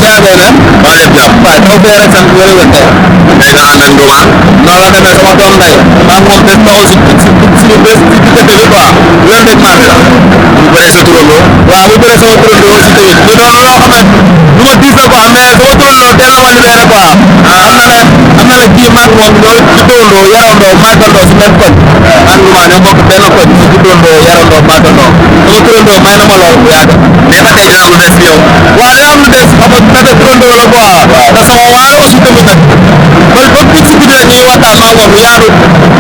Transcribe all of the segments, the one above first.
saa bee ne. maa ngi jàpp. waaye taw bee rek sant wér wér tey. tey nga ànd ak Ndoumane. noonu la demee sama doom ndey. maa ngi moom des taw si suñu bés ci diggante bi quoi. wér nañ maa la. bu bëree sa turandoo. waaw bu bëree sama turandoo aussi tamit. ñu doon loo xam ne lu ma diis la quoi mais sama turandoo teel a wane leen quoi. am na ne kii maag moom ñoo juddoondoo yarandoo màggandoo si benn koñ. man maa ñoo bokk benn koñ ñu juddoondoo yarandoo màggandoo. sama turandoo may na ma lool bu yàgg. mais ba tey dina am lu des ci yow. waaw dina am lu des xam nga peut-être turandoo la quoi. te sama waay aussi tamit nag. man ba picc bi ne ñuy waxtaan maa moom yaatu.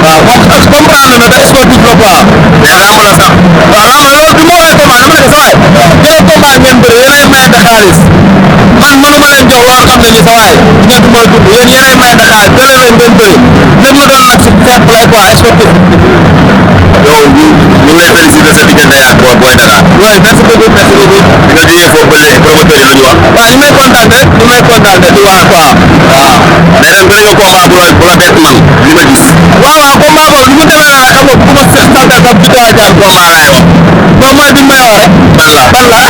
waaw moom ak comprendre na te sportif la quoi. mais lamb la sax. waaw loolu du ma woowee combat dama ne sa waay. ngeen combat ngeen bëri yéenay mayante xaalis. man mënuma leen jox loo xam ne ni sa waay ñett mooy dund yéen yéenay mayante xaalis jëlee leen ngeen bëri lépp lu doon nag si fair play quoi sportif. yow ñu ngi lay félicité sa diggante ak Boy Dakar. oui merci beaucoup merci beaucoup. bi nga jógee foofu ba léegi promoteur yi lu ñu wax. waaw ñu may contacté ñu may contacté di wax quoi. waaw mais nag bëri nga combat bu la bett man li ma gis. waaw waaw combat boobu ni mu demee nag xam nga bu ma seet sant sax bi doy jàmm. combat laay wax. moom mooy bi may wax rek. ban la ban la.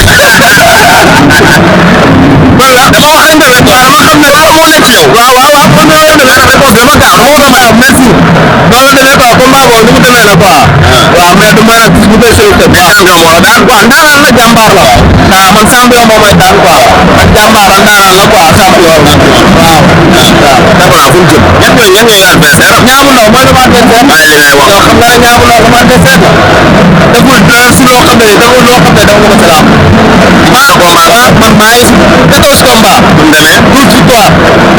ban la dama wax rek rek waaye ma xam ne loolu moo nekk ci yow. waaw waaw waaw kon noonu la demee nag réponse dama gaaw xamoo dama am merci. noonu la demee quoi combat boobu ni mu demee la quoi. waaw mais du ma nag bu koy sollicité. mais champion moo la daan. waaw ndaanaan la jàmbaar la. waaw man champion moo may daan quoi. man jàmbaar la ndaanaan la quoi champion la. waaw. d'accord fu mu jëm. ñan ñooy adversaire am. Niang bu Ndaw mooy sama adversaire. bàyyi li ngay wax. yow xam nga ne Niang bu Ndaw sama adversaire la. deful dara si loo xam ne deful loo xam ne dafa ko ci laam. ñaata combat la. man maa ngi si 14 combats. bu mu demee. 12 victoires.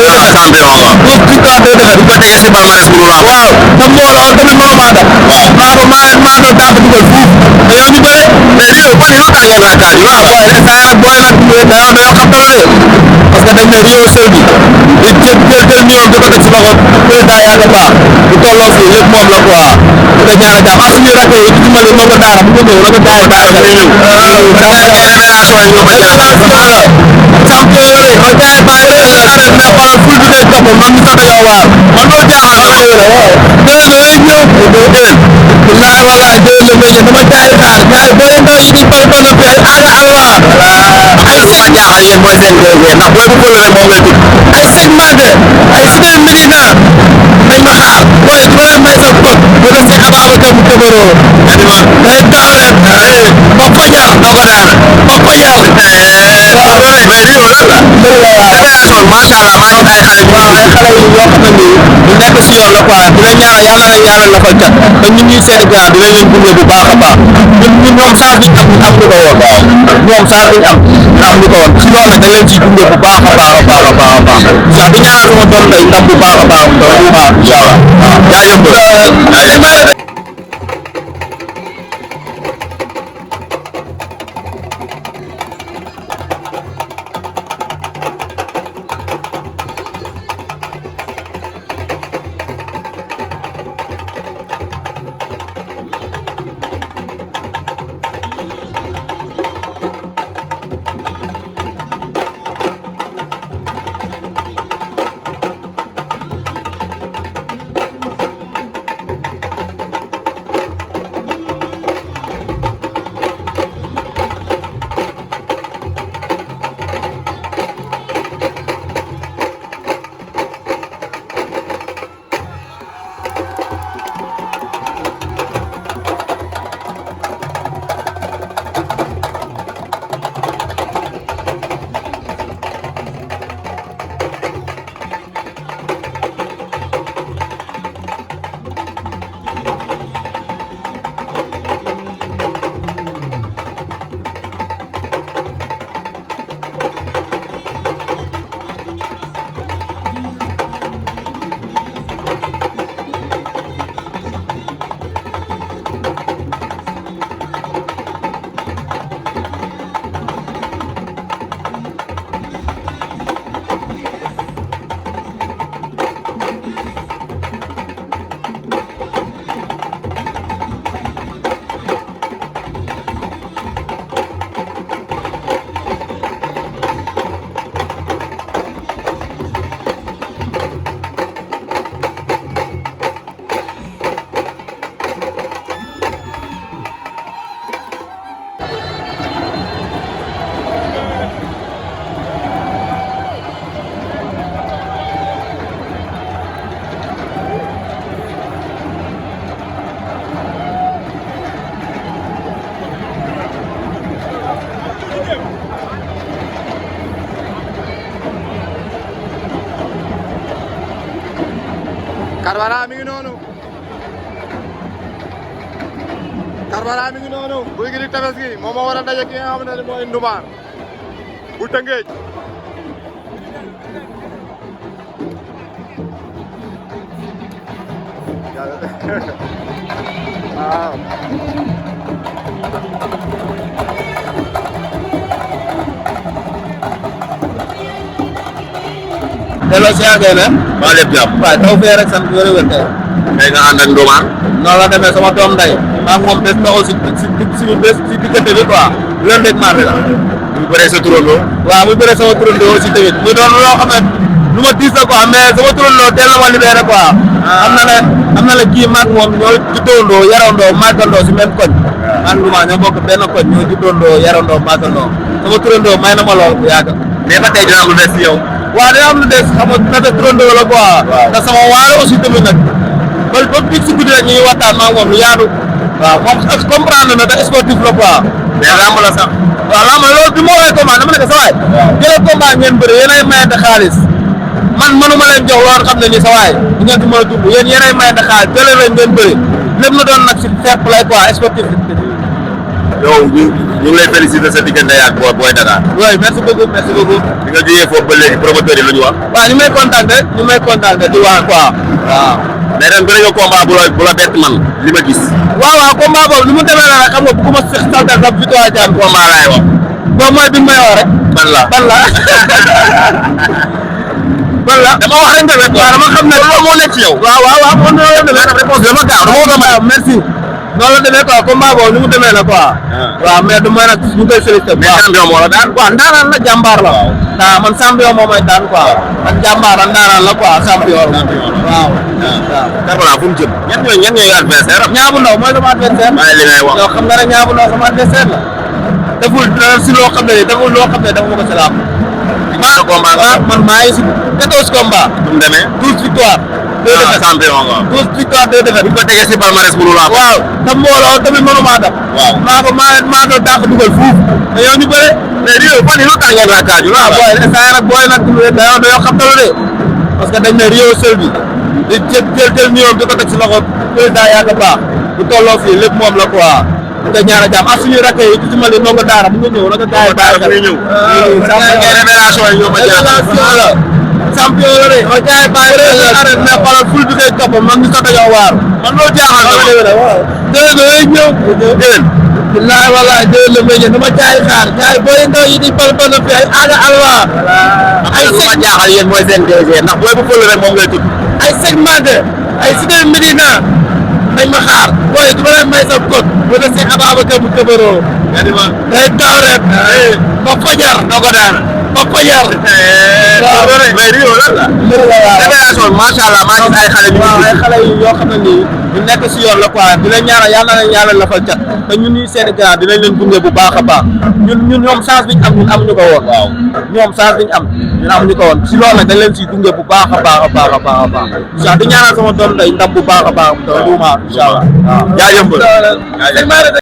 ah champion nga. 12 victoires 2 défaites. bu ko tegee si palmarès bu dul waaw te mbooloo tamit mënoo maa def. waaw maa doon daa ko dugal fuuf. dañoo ñu bëre. mais lii yow fan yii lu tax ngeen koy kaaj. waaw waaye nag saa nag booy nag dañoo xam dara de. parce que dañ ne Rio Seul bi. jël million di ko teg si loxo président Yaaka Ba. bu tolloo fii lépp moom la quoi. bu ko ñaanal jàmm ak suñuy rakk yi di dimbali ndongo daara bu ko ñëw ndongo daara baax na. génération yi ñoo koy jël. champion yooyu ba jaay bàyyi la arrêté ne xoolal ful bi day topp man mi sax dañoo waar man loolu jaaxal na xëy na waaw déwén da ngay ñëw déwén billaay wallaay déwén la métier dama jaay xaar jaay booy ndaw yi di pare ba noppi ay aar alwaa ay li ma jaaxal yéen mooy seen DG ndax booy bu fële moom ngay tudd. ay sëñ Maguette ay Cité Medina nañ ma xaar booy du ma leen may sa pot bu des ci Ababacar mu Camaro day daaw rek ma fajar noo ko daan. ma fajar mais Rio lan la. fédération bi macha allah maa ngi ay xale yu waaw ay xale yu yoo xam ne nii ñu nekk si yoon la quoi dina ñaan yàlla na yàlla la fal cat te ñun ñuy seeti gannaaw dinañ leen gunge bu baax a baax ñun ñoom saa bi am ñu ko woon ñoom saa bi am ñu ko woon si loolu nag dañ leen ciy gunge bu baax a baax a baax a baax a baax waaw di ñaanal sama doom day ndam bu baax a baax waaw incha allah jaajëf Karbala mi ngi noonu. Karbala mi ngi noonu. Gouye Gui tefes gi moom moo war a daje ki nga xam ne mooy Ndoumar bu Tëngéej. waaw. delloo si yaakaar ne. maa lépp jàpp. waaw taw fee rek sant wér-wér tey. tey nga ànd ak Ndoumar. noonu la demee sama doom nday maa ngi moom bés taxaw si diggante bi quoi loolu rek maa la. muy bëree sa turandoo. waaw muy bëree sama turandoo aussi tamit muy doon loo xam ne lu ma diis la quoi mais sama turandoo teel na ma libéré quoi. am na la kii maag moom ñoo juddóondoo yarandoo màggandoo si même koñ. man Ndoumar ñoo bokk benn koñ ñoo juddóondoo yarandoo màggandoo sama turandoo may na ma lool bu yàgg. mais ba tey dina am lu des si yow. waaw dina am lu des xam nga nata turandoo la quoi. waaw te sama waalo aussi tamit nag ba bi si guddi rek ñu ngi waxtaan maa moom lu yaatu. waaw moom comprendre na te sportif la quoi. mais lamb la sax. waaw lamb loolu bi ma woowee combat dama ne ko sa waay. jëlee combat ngeen bëri yéenay mayante xaalis man mënuma leen jox loolu xam ne ni sa waay di ngeen ci mën a dugg yéen yéenay mayante xaalis jëlee leen ngeen bëri lépp na doon nag si fair play quoi sportif. yow ñu ngi lay féliciter sa diggante ak Boy Dakar. oui merci beaucoup merci beaucoup. bi nga jógee foofu ba léegi promoteur yi lu ñu wax. waaw ñu may contacter di wax quoi waaw. mais ren bëri nga combat bu la bett man li ma gis. waaw combat boobu ni mu demee la rek xam nga bëgguma sax saltal sax victoire jàmm combat laay wax. boobu mooy bi may wax rek. ban la dama wax rek nga waaw dama xam ne loolu moo nekk ci yow. waaw man noonu la demee réponse dama gaaw dama ko waaw merci noonu la demee quoi combat boobu ni mu demee la quoi. waaw mais du ma nag ñu koy félicité. mais champion moo la daan. waaw ndaanaan la jàmbaar la. waaw man champion moo may daan quoi. man jàmbaar la ndaanaan la quoi champion. waaw. Karbala fu mu jëm. ñan ñooy adversaire am. Ñaabu Ndaw mooy sama adversaire. waaye li ngay wax yow xam nga ne Ñaabu Ndaw sama adversaire la. deful si loo xam ne dafa ma ko si laam. man maa ngi si 14 combats. bu mu demee 12 victoires. 2 défaites champion nga. 12 victoires 2 défaites. bu ñu ko tegee si palmarès mënu laa. waaw te mbooloo tamit mënumaa dab. waaw maa doon dàq dugal fuuf. te yow ñu bëre. mais Rio fan yii lu tax ngeen raakaaju. waaw booy instant nag booy nag dañoo xam talu de parce que dañ ne Rio seul bi di jël ñoom di ko teg si loxo président yàgg a baax bu tolloo fii lépp moom la quoi. ñu koy ñaanal jàmm ak suñuy rakk yi ci mali ndongo daara bu nga ñëw naka gars yi bàyyi xel ñëw. révélation yi ñoo ma révélation la champion la de o gars yi bàyyi xel mais xoolal ful bi koy topp man ñu sax dañoo waar man loolu jaaxal na ma. waaw déwén da ngay ñëw déwén billaay wallaay déwén la may ñëw dama jaay xaar jaay booy ndaw yi di bal fi ay aada alwa ay lu ma jaaxal yéen mooy seen DG ndax booy bu fël rek moom ngay tudd. ay segmenté ay cité Médina nañ ma xaar booy du ma leen may sa code bu dee Cheikh Ababacar mu këbaroo day taw rek ba fajar doo ko daan ba fajar mais Rio lan la révélation bi macha allah maa ngi ay xale ay xale yoo xam ne nii ñu nekk si yoon la quoi di leen ñaanal yàlla na leen yàlla lafal cat te ñun ñuy seen grand dinañ leen gunge bu baax a baax ñun ñoom chance bi ñu am ñun amuñu ko woon waaw ñoom chance bi ñu am ñun amuñu ko woon si loolu nag dañ leen siy gunge bu baax a baax a baax a baax a baax incha allah di ñaanal sama doom day ndam bu baax a baax Ndoumar incha allah waaw jaajëf